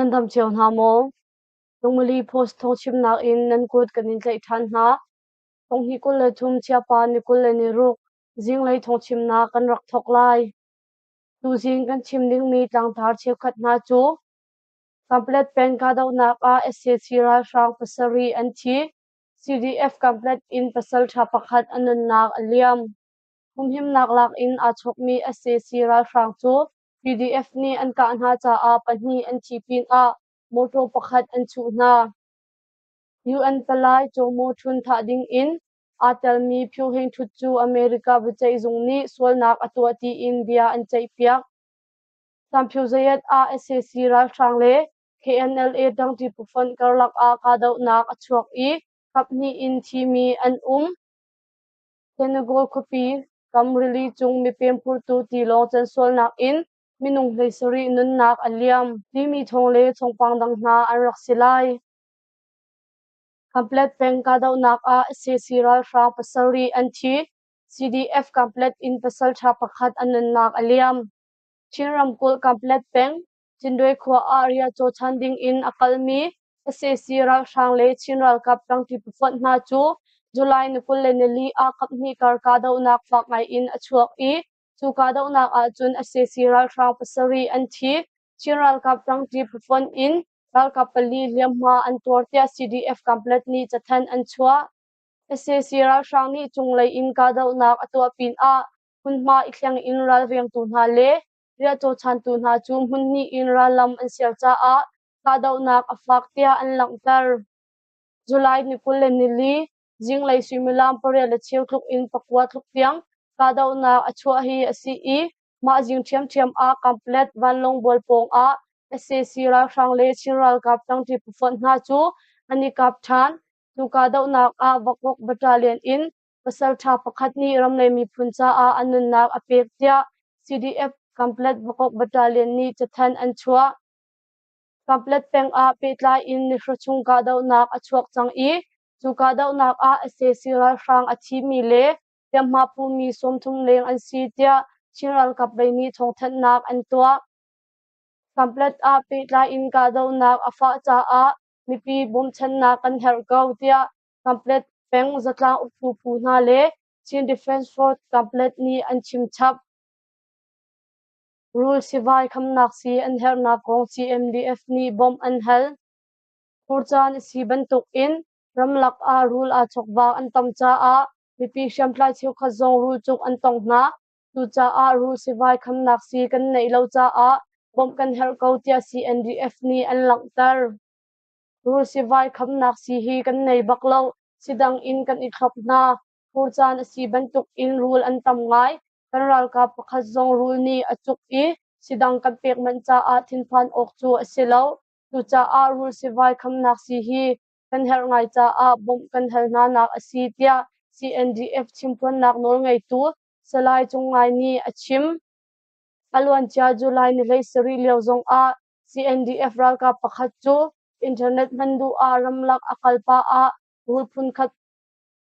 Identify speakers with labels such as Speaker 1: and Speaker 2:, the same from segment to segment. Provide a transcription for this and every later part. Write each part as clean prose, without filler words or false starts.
Speaker 1: Nan dam cio hna maw? Lungmili Post thawngchimnak in nan kut kan in tlaih ṭhan hna. Thonghnih 23 Chiapa ni 26 zinglei thawngchimnak kan rak thawk lai. Tuzing kan chim dingmi tlangtar cheukhat hna cu Kanpetlet peng kahdohnak ah sac ralhrang pasarih an thi. CDF Kanpetlet in pasalṭha pakhat a nunnak a liam. Humhimnak lak in aa chawkmi sac ralhrang cu PDF nih an kah hna caah pahnih an thi pinah mawṭaw pakhat an chuh hna. UN palai Caw Maw Htun thah ding in aa telmi Phyo Heng Htut cu America biaceihzung nih sualnak a tuah tiin bia an ceihpiak. Sanphyo Zayat ah sac ralhrang le KNLA ṭangṭi phufonh karlak ah kahdohnak a chuak i kaphnih in thimi an um. Senegal khuapi kam rili cung mipem phurtu tilawng cansualnak in minung 17 nunnak a liam timi thawng le thawngpang dang hna an rak si lai. Kanpetlet peng kahdohnak ah sac ralhrang pasarih an thi. CDF Kanpetlet in pasalṭha pakhat a nunnak a liam. Chin ramkulh Kanpetlet peng Cindwe khua ah riahcaw chan ding in a kalmi sac ralhrang le Chin ralkap ṭangṭi pafonh hna cu July ni 24 ah kaphnih kar kahdohnak fak ngai in a chuak i cu kahdohnak ahcun sac ralhrang pasarih an thi. Chin ralkap ṭangṭi phufonh in ralkap pali hliamhma an tuar tiah CDF Kanpetlet nih cathanh an chuah. Sac ralhrang nih cunglei in kahdohnak a tuah pinah hmunhma i thleng in ralvengtu hna le riahcaw chantu hna cu hmunhnih in rallam an sial caah kahdohnak a fak tiah an langhter. July ni 24 zinglei suimilam 8:15 tluk in pakua tluk tiang kahdohnak a chuah hi a si i mah zing ṭhiamṭhiam ah Kanpetlet vanlawng bual pawng ah sac ralhrang le Chin ralkap ṭangṭi phufonh hna cu an i kap ṭhan. Cu kahdohnak ah Vakok Battalion in pasalṭha pakhat nih ram le miphun caah a nunnak a pek tiah CDF Kanpetlet Vakok Battalion nih cathanh an chuah. Kanpetlet peng ah pehtlai in nihra chung kahdohnak a chuak cang i cu kahdohnak ah sac ralhrang a thimi le hliamhma pumi 30 leng an si tiah Chin ralkap lei nih thawngthanhnak an tuah. Kanpetlet ah pehtlai in kahdohnak a fah caah mipi bawmchannak kan herh ko tiah Kanpetlet peng zatlang uktu phu hna le Chin Defense Force Kanpetlet nih an chim chap. Rul sivai khamnak sii an herhnak kong CMDF nih bawmh an hal. Fur caan a si bantuk in ramlak ah rul aa chawkvak an tam caah mipi hriamtlai cheukhat zong rul cuk an tong hna. Cucaah rul sivai khamnak sii kan neih lo caah bawmh kan herh ko tiah CNDF nih an langhter. Rul sivai khamnak sii hi kan nei bak lo. Sidang in kan i thlop hna. Fur caan a si bantuk in rul an tam ngai. Kan ralkap pakhat zong rul nih a cuk i sidang kan pek manh caah thinphan awk cu a si lo. Cucaah rul sivai khamnak sii hi kan herh ngai caah bawmh kan hal hna nak a si tiah CNDF chimphuannak nawlngeitu Salai Cung Ngai nih a chim. A luancia July ni 17 lio zong ah CNDF ralkap pakhat cu internet hman duh ah ramlak a kal pah ah rul phunkhat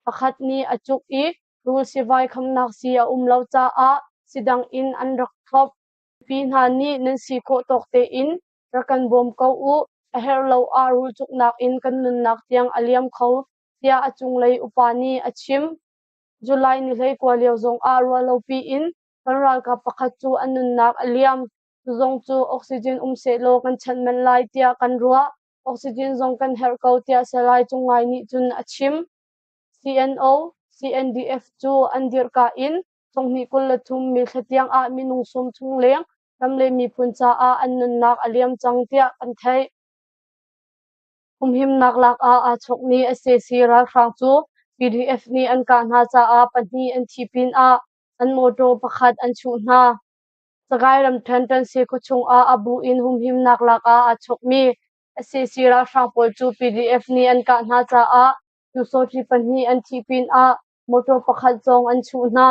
Speaker 1: pakhat nih a cuk i rul sivai khamnak sii a um lo caah sidang in an rak thlop. Mipi hna nih nan si khawh tawk tein rak kan bawm ko u, a herh lo ah rul cuknak in kan nunnak tiang a liam kho, tiah a cunglei upa nih a chim. July ni 19 lio zong ah ruahlopi in kan ralkap pakhat cu a nunnak a liam. Cu zong cu oxygen um sehlaw kan chanh manh lai tiah kan ruah. Oxygen zong kan herh ko tiah Salai Cung Ngai nih cun a chim. CNO, CNDF cu an dirhka in thonghnih 23 May thla tiang ah minung sawm chung leng ram le miphun caah an nunnak a liam cang tiah kan theih. Humhimnak lak ah aa chawkmi sac ralhrang cu PDF nih an kah hna caah pahnih an thi pinah an mawṭaw pakhat an chuh hna. Sagaing ramṭhen Tansi khuachung ah a bu in humhimnak lak ah aa chawkmi sac ralhrang pawl cu PDF nih an kah hna caah pyusawhti pahnih an thih pinah mawṭaw pakhat zong an chuh hna.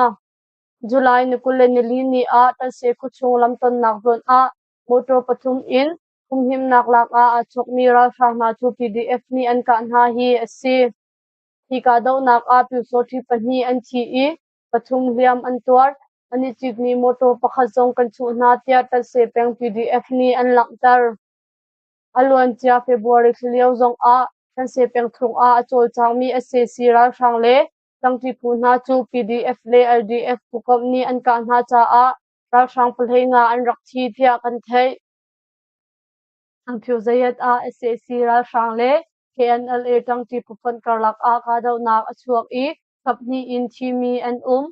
Speaker 1: July ni 24 ni ah Tansi khuachung lamtonnak zawn ah mawṭaw pathum in humhimnak lak ah aa chawkmi ralhrang hna cu PDF nih an kah hna hi a si. Hi kahdohnak ah pyusawhti pahnih an thi i pathum hliam an tuar. An i citmi mawṭaw pakhat zong kan chuh hna tiah Tanse peng PDF nih an langhter. A luancia February thla lio zongah Tanse pengthung ah a cawlcangmi sac ralhrang le tlangṭi phu hna cu PDF le LDF phukomh nih an kah hna caah ralhrang pahleinga an rak thi tiah kan theih. Thangphyu-zayat ah sac ralhrang le KNLA ṭangṭi phufonh karlak ah kahdohnak a chuak i kaphnih in thimi an um.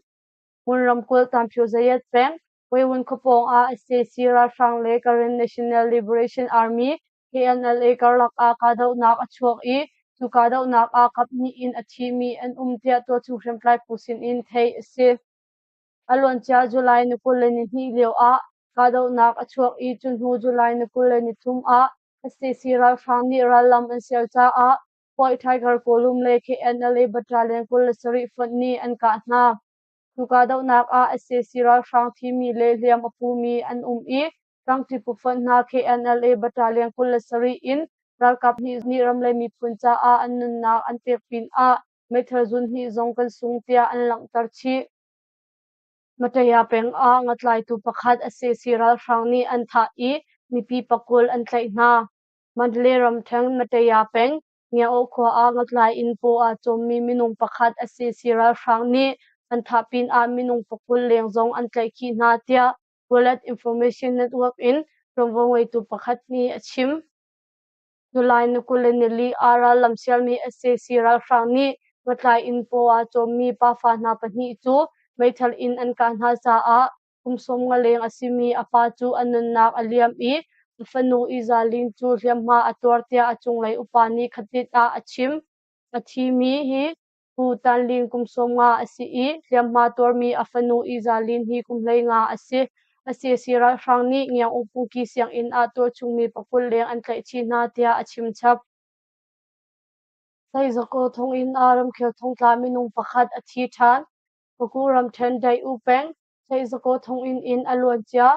Speaker 1: Ngun ramkulh Tanphyu-zayat peng Weiwun khuapawng ah sac ralhrang le Karen National Liberation Army KNLA karlak ah kahdohnak a chuak i cu kahdohnak ah kaphnih in a thimi an um tiah tualchung hriamtlai phu sinin theih a si. A luancia July ni 22 lio ah kahdohnak a chuak i cu hnu July ni 23 ah sac ralhrang nih rallam an sial caah White Tiger Kawlum le KNLA Battalion 27 fonh nih an kah hna. Cu kahdohnak ah sac ralhrang thimi le hliam a pumi an um i tlangṭi phufonh hna KNLA Battalion 27 in ralkap hnih nih ram le miphun caah an nunnak an pek pinah meithal zun hnih zong kan sung tiah an langhter chih. Mataya peng ah ngatlaitu pakhat sac ralhrang nih an thah i mipi pakul an tlaih hna. Mandalay ramṭhen Mataya peng Ngiaoh khua ah ngatlai in paw aa cawmmi minung pakhat sac ralhrang nih an thah pinah minung pakul leng zong an tlaihkhih hna tiah Wallet Information Network in ṭuanvo ngeitu pakhat nih a chim. July ni 24 ah rallam sialmi sac ralhrang nih ngatlai inn paw aa cawmmi pafa hna pahnih cu meithal in an kah hna caah kum 50 leng a simi a pa cu a nunnak a liam i a fanu Izalin cu hliamhma a tuar tiah a cunglei upa nih khatit ah a chim. A thimi hi Pu Tan Lin kum 50 a si i hliamhma tuarmi a fanu Izalin hi kum 15 a si. Sac ralhrang nih Ngiang Pungki sianginn ah tualchungmi pakul leng an tlaihchih hna tiah a chim chap. Saizakaw thonginn ah ramkhel thongtla minung pakhat a thi ṭhan. Paku ramṭhen Daih-U peng Saizakaw thonginn in a luancia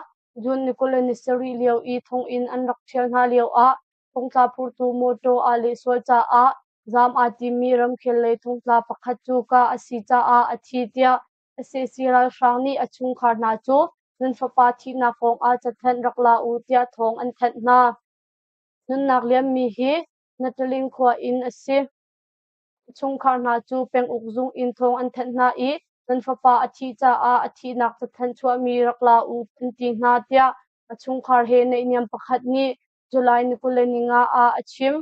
Speaker 1: June ni 27 lio i thonginn an rak ṭhial hna lioah thongtla phurtu mawṭaw aa lehsual caah zaam aa timmi ramkhel lei thongtla pakhat cu kah a si caah a thi tiah sac ralhrang nih a chungkhar hna cu nan fapa thihnak kong ah cathanh rak la u tiah thawng an thanh hna. Nunnak liammi hi Nataling khua in a si. A chungkhar hna cu penguk zung in thawng an thanh hna i nan fapa a thih caah a thihnak cathanh chuahmi rak la u an ti hna tiah a chungkhar he naihniam pakhat nih July ni 25 ah a chim.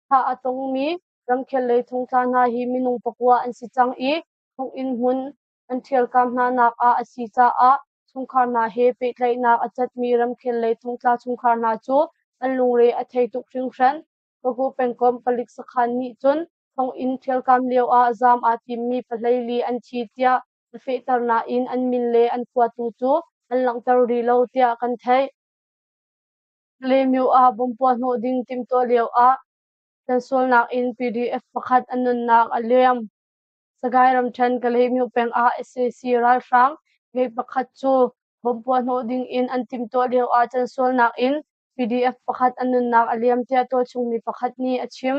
Speaker 1: Thah a tongmi ramkhel lei thongtla hna hi minung pakua an si cang i thonginn hmun an ṭhialkam hnanak ah a si caah chungkhar hna he pehtlaihnak a catmi ramkhel lei thongtla chungkhar hna cu an lungre a thei tuk hringhran. Pagu pengkomh palik sakhan nih cun thonginn ṭhialkam lio ah zaam aa timmi pahleili an thi tiah a fehter nain an min le an khua tu cu an langhter rih lo tiah kan theih. Kalaymyo ah bomb puahhnawh ding timhtuah lio ah cansualnak in PDF pakhat a nunnak a liam. Sagaing ramṭhen Kalaymyo peng ah sac ralhrang gate pakhat cu bomb puahhnawh ding in an timhtuah lio ah cansualnak in PDF pakhat a nunnak a liam tiah tualchung mi pakhat nih a chim.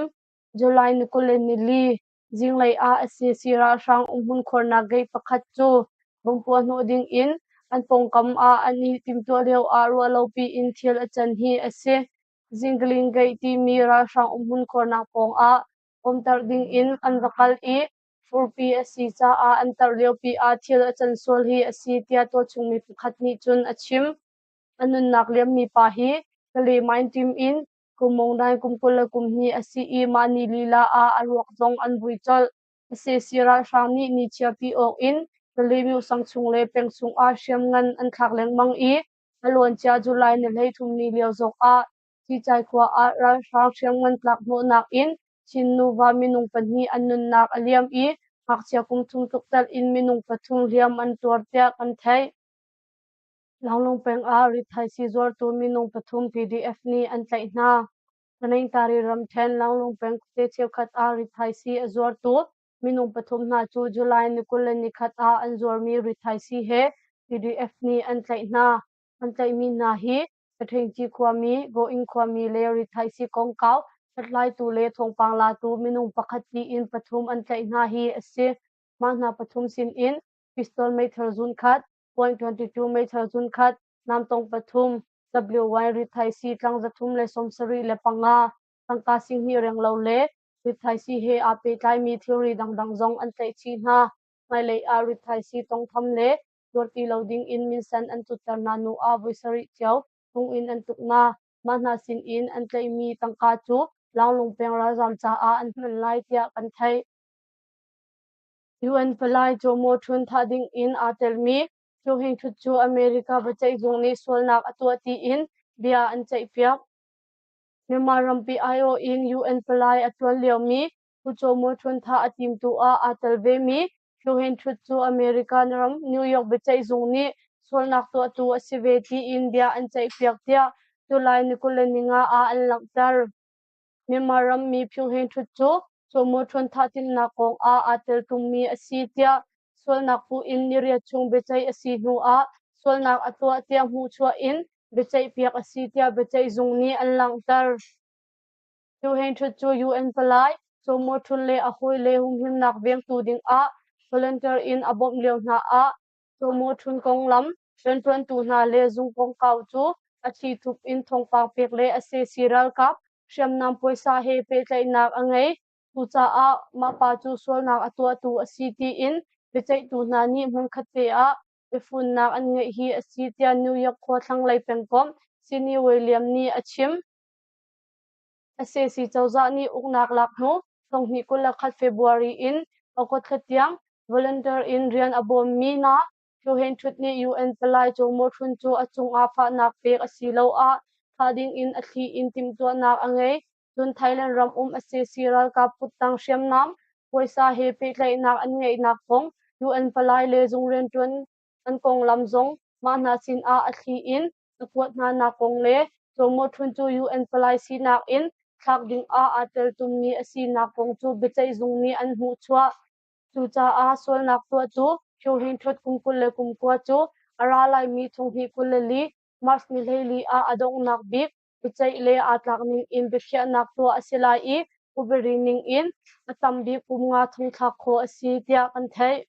Speaker 1: July ni 24 zinglei ah sac ralhrang umhmun khuarnak gate pakhat cu bomb puahhnawh ding in an pawngkam ah an i timhtuah lio ah ruahlopi in thil a can hi a si. Zingling gate timi ralhrang umhmun khuarnak pawng ah umter ding in an va kal i furpi a si caah an tarh liopi ah thil a can sual hi a si tiah tualchung mi pakhat nih cun a chim. A nunnak liammi pa hi Kale team in kum mongdaing kum 22 a si i mah ni lila ah a ruak zong an vui colh. Sac ralhrang nih nichiar ti awk in Kalaymyo sang chung le peng chung ah hriamngan an thlak lengmang i a luancia July ni 33 ni lio zong ah Cicai khua ah ralhrang hriamngan tlak hnawhnak in Chin nuva minung pahnih an nunnak a liam i ngakchia kum thum tluk tal in minung pathum hliam an tuar tiah kan theih. Lawnglung peng ah rithaisii zuartu minung pathum PDF nih an tlaih hna. Taningtari ramṭhen Lawnglung peng khuate cheukhat ah rithaisii a zuartu minung pathum hna cu July ni 21 ah an zuarmi rithaisii he PDF nih an tlaih hna. An tlaihmi hna hi Paṭhengci khuami, Going khuami le rithaisii kongkau hlathlaitu le thawngpang latu minung pakhat tiin pathum an tlaih hna hi a si. Mah hna pathum sinin pistol meithal zun khat, .22 meithal zun khat, namtong pathum, WY rithaisii tlang 375, tangka 20,000 renglo le rithaisii he aa pehtlaimi thilri dangdang zong an tlaih chih hna. Hmailei ah rithaisii tawngtham le zuar ti lo ding in minsen an cutter hna hnu ah voi sarih cio thonginn an tuk hna. Mah hna sin in an tlaihmi tangka cu Launglung peng ralzaam caah an hman lai tiah kan theih. UN palai Jomo Htun thah ding in aa telmi Kyaw Hing Htut cu America biaceihzung nih sualnak a tuah tiin bia an ceihpiak. Myanmar rampi aiawh in UN palai a ṭuan liomi Pu Kyaw Moe Htun thah a timtu ah aa tel vemi Kyaw Hing Htut cu American ram New York biaceihzung nih sualnak tuahtu a si ve tiin bia an ceihpiak tiah July ni 25 ah an langhter. Myanmar rammi Phyo Hein Htut cu Kyaw Moe Htun thah timhnak kong ah aa teltummi a si tiah sualnak puh in niriat chung biaceih a si hnu ah sualnak a tuah tiah hmuhchuah in biaceihpiak a si tiah biaceihzung nih an langhter. Phyo Hein Htut cu UN palai Kyaw Moe Htun le a hawile humhimnak vengtu ding ah volunteer in a bawmh lio hna ah Kyaw Moe Htun konglam rianṭuantu hna le zung kongkau cu a thlithup in thawngpang pek le a sac ralkap hriamnam puaisa he pehtlaihnak a ngei. Cucaah mah pa cu sualnak a tuahtu a si tiin biaceihtu hna nih hmunkhat te ah biafunnak an ngeih hi a si tiah New York khua thlanglei pengkomh Sini William nih a chim. Sac cozah nih uknak lak hnu 2021 February in August thla tiang volunteer in rian a bawmmi hna Kyaw Hein Htut nih UN palai Kyaw Moe Htun cu a cungah fahnak pek asiloah thah ding in a thli in timhtuahnak a ngei. Cun Thailand ram um sac ralkap kuttang hriamnam puaisa he pehtlaihnak an ngeihnak kong UN palai le zung rianṭuan an konglam zong mah hna sinah a thli in a kuat hnanak kong le Kyaw Moe Htun cu UN palai sinak in thlak ding ah aa teltummi a sinak kong cu biaceihzung nih an hmuhchuah. Cucaah sualnak tuah cu Kyaw Hein Htut kum 29 cu a ra laimi thonghnih 24 March ni 14 ah a donghnak bik biaceih le aa tlak ning in biakhiahnak tuah a si lai i upadi ning in a tam bik kum nga thongthlak khawh a si tiah kan theih.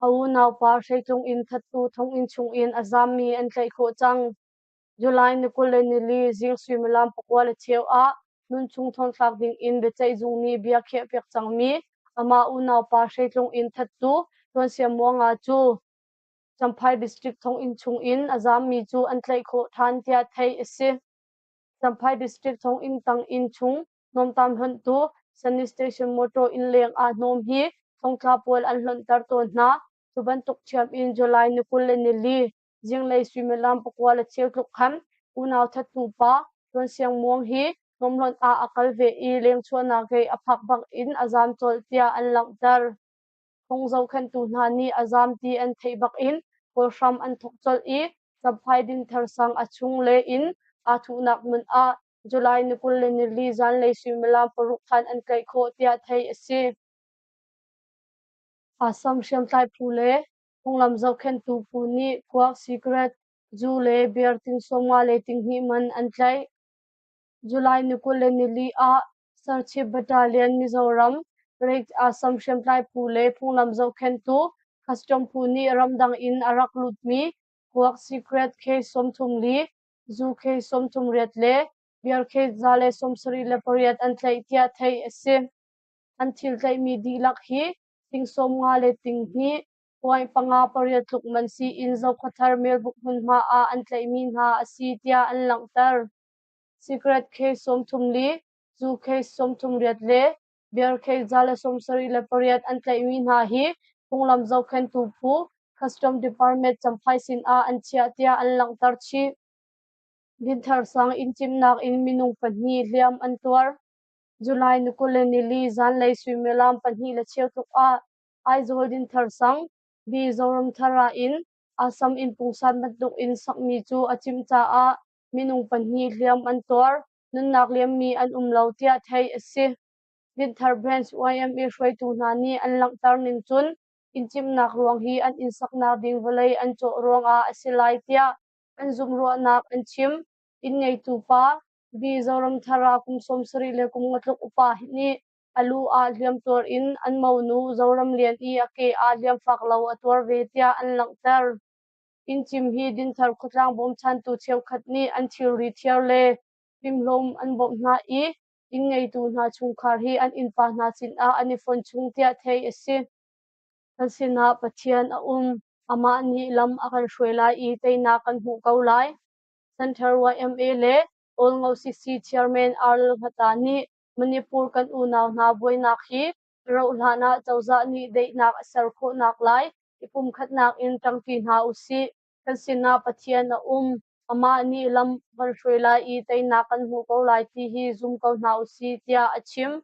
Speaker 1: A unaupa hreitlung in thattu thonginn chungin a zammi an tlaih khawh cang. July ni 24 zing suimilam 9:15 ah nunchung thongthlak dingin biaceihzung nih bia khiahpiak cangmi amah unaupa hreitlung in thattu Tuansiam Muanga cu Champhai District thonginn chungin a zammi cu an tlaih khawh ṭhan tiah theih a si. Champhai District thonginn tang inn chung hnawmtam hlonhtu sanitation motor innleng ah hnawm hi thongtla pawl an hlonhter tawn hna. Cu bantuk ṭhiam in July ni 24 zinglei suimilam 9:15 tluk khan unau thattu pa Tuan Siang Muang hi hnawmhlonh ah a kal ve i lengchuahnak gate a phak bak in a zaam colh tiah an langhter. Thong zohkhenhtu hna nih a zaam ti an theih bak in kawlhram an thawk colh i Champhai Dinthar sang a chung le inn aa thuhnak hmun ah July ni 24 zanlei suimilam 6 khan an tlaih khawh tiah theih a si. Assam hriamtlai phu le phunglam zohkhenhtu phu nih kuak, cigarette, zu le beer ting 50 le ting hnih man an tlaih. July ni 24 ah Serchhip Battalion Mizoram Rate Assam hriamtlai phu le phunglam zohkhenhtu custom phu nih ramdang in a rak lutmi kuak cigarette case 34, zu case 38 le beer case 178 an tlaih tiah theih a si. An thil tlaihmi dihlak hi ting 50 le ting hnih point panga pariat tluk man siin Zokhawthar Melbuk hmunhma ah an tlaihmi hna a si tiah an langhter. Cigarette case 34, zu case 38 le beer case 178 an tlaihmi hna hi phunglam zohkhenhtu phu Custom Department Champhai sin ah an chiah tiah an langhter chih. Dinthar sang inn cimnak in minung pahnih hliam an tuar. July ni 24 zanlei suimilam 2:15 tluk ah Aizawl Dinthar sang B Zoramthar ah in Assam inn pungsan bantuk in sakmi cu a cimh caah minung pahnih hliam an tuar, nunnak liammi an um lo tiah theih a si. Dinthar Branch YMA hruaitu hna nih an langhter ning cun inn cimhnak ruang hi an inn saknak ding vawlei an cawh ruangah a si lai tiah an zumhruahnak an chim. Inn ngeitu pa B Zoramthar ah kum 70 le kum nga tluk upa nih a lu ah hliam tuar in an monu Zoramlian i a ke ah hliam fak lo a tuar ve tiah an langhter. Inn cim hi Dinthar khuatlang bawmchantu cheukhat nih an thilri thiar le fimhlawm an bawmh hna i inn ngeitu hna chungkhar hi an innpa hna sinah an i fon chung tiah theih a si. Kan sinah Pathian a um. Amah nih lam a kan hruai lai i teinak kan hmuh ko lai. Center YMA le All Ngo CC Chairman Arl Hmata nih Manipur kan unau hna buainak hi rauhhlan ah cozah nih daihnak a ser khawhnak lai i pumkhatnak in ṭangṭi hna usih. Kan sinah Pathian a um. Amah nih lam kan hruai lai i teinak kan hmuh ko lai ti hi zum ko hna usih, tiah a chim.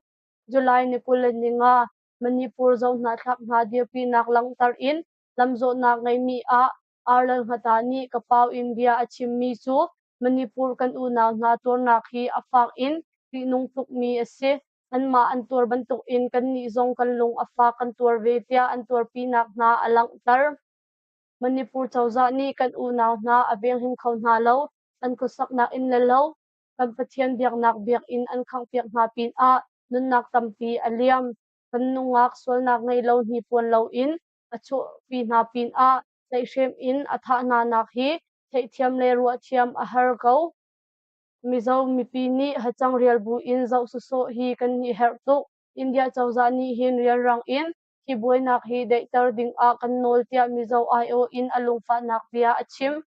Speaker 1: July ni 25, Manipur zohnahthlak hna dirpinak langhter in lamzawhnak ngeimi ah Arlal Hmata nih kapau in bia a chimmi cu Manipur kan unau hna tuarnak hi a fak in ṭihnung tukmi a si. Anmah an tuar bantukin kannih zong kan lung a fak kan tuar ve tiah an tuarpinak hna a langhter. Manipur cozah nih kan unau hna a venghim kho hna lo, an khuasaknak inn le lo, kan Pathian biaknak biakinn an khanghpiak hna pinah nunnak tampi a liam. Kan nungak sualnak ngei lo hnipuan loin a chuahpi hna pinah tlaihhrem in a thah hnanak hi theihthiam le ruahthiam a har ko. Mizo mipi nih hacang rial buin zoh sawsawh hi kan i herh tuk. India cozah nih hin rianrang in hi buainak hi daihter dingah kan nawl tiah Mizo aiawh in a lungfahnak bia a chim.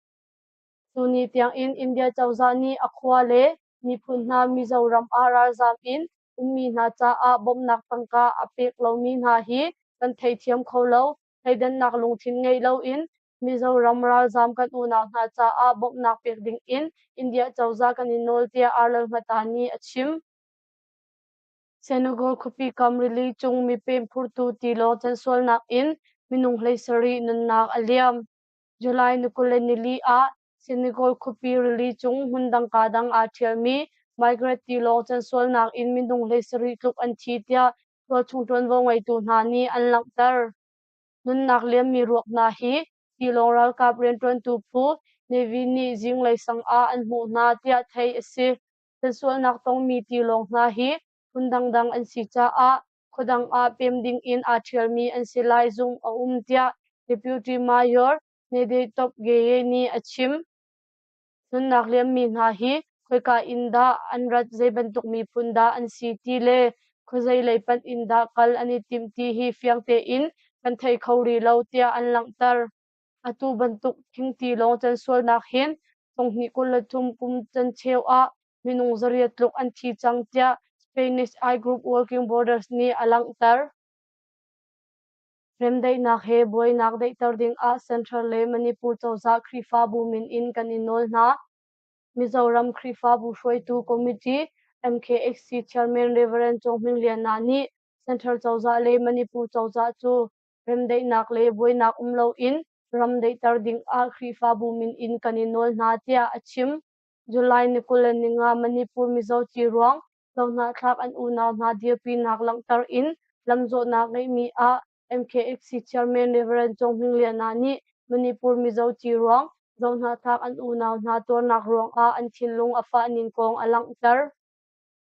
Speaker 1: Tuni tiangin India cozah nih a khua le miphun hna Mizoram ah ralzaam in ummi hna caah bawmhnak tangka a pek lomi hna hi kan theithiam kho lo. Thleidannak lungthin ngei loin Mizoram ralzaam kan unau hna caah bawmhnak pek dingin India cozah kan in nawl tiah Arlal Hmata nih a chim. Senegal khuapi kam rili cung mipem phurtu tilawng cansualnak in minung 17 nunnak a liam. July ni 24 ah Senegal khuapi rili cung hmundang kadang aa ṭhialmi migrant tilawng cansualnak in minung 17 tluk an thi tiah tualchung ṭuanvo ngeitu hna nih an langhter. Nunnak liammi ruak hna hi tilawng ralkap rianṭuantu phu Navy nih zinglei sang ah an hmuh hna tiah theih a si. Cansualnak tongmi tilawng hna hi phun dangdang an si caah khuadang ah pem dingin aa ṭhialmi an si lai zumh a um tiah Deputy Mayor Nede Topgeye nih a chim. Nunnak liammi hna hi khoika in dah an rat, zei bantuk miphun dah an si ti le khuazei lei panh in dah kal an i timh ti hi fiang tein kan thei kho rih lo tiah an langhter. Atu bantuk thingtilawng cansualnak hin 2023 kum chancheu ah minung 800 tluk an thi cang tiah Spanish I Group Working Borders nih a langhter. Remdaihnak he buainak daihter dingah Central le Manipur cozah Khrihfabu min in kan in nawl hna. Mizoram Khrihfabu hruaitu committee MKHC Chairman Rev. Cung Hming Liana nih Central cozah le Manipur cozah cu remdaihnak le buainak um loin ram daihter dingah Khrihfabu min in kan in nawl hna tiah a chim. July ni 25 Manipur Mizo ciruang Zohnahthlak an unau hna dirpinak langhter in lamzawhnak ngeihmi ah MKHC Chairman Rev. Cung Hming Liana nih Manipur Mizo ciruang Zohnahthlak an unau hna tuarnak ruangah an thinlung a fah ning kong a langhter.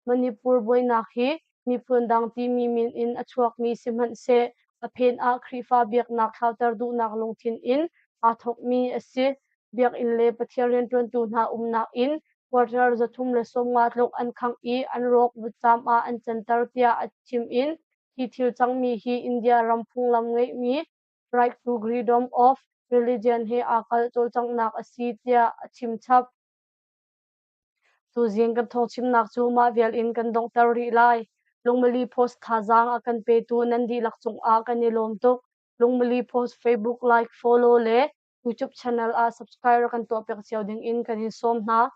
Speaker 1: Manipur buainak hi miphun dang timi min in a chuakmi sihmanhseh a phen ah Khrihfa biaknak thlauter duhnak lungthin in aa thawkmi a si. Biakinn le Pathian rianṭuantu hna umnak inn quarter 350 tluk an khangh i an rawk vutcaam ah an canter tiah a chim in hi thil cangmi hi India ram phunglam ngeihmi right to freedom of religion he aa kalh cawlcanghnak a si tiah a chim chap. Tuzing kan thawngchimnak cu mah vial in kan donghter rih lai. Lungmali Post thazaang a kan petu nan dihlak cungah kan i lawm tuk. Lungmali Post Facebook like, follow le YouTube channel ah subscribe kan tuahpiak cio ding in kan in sawm hna.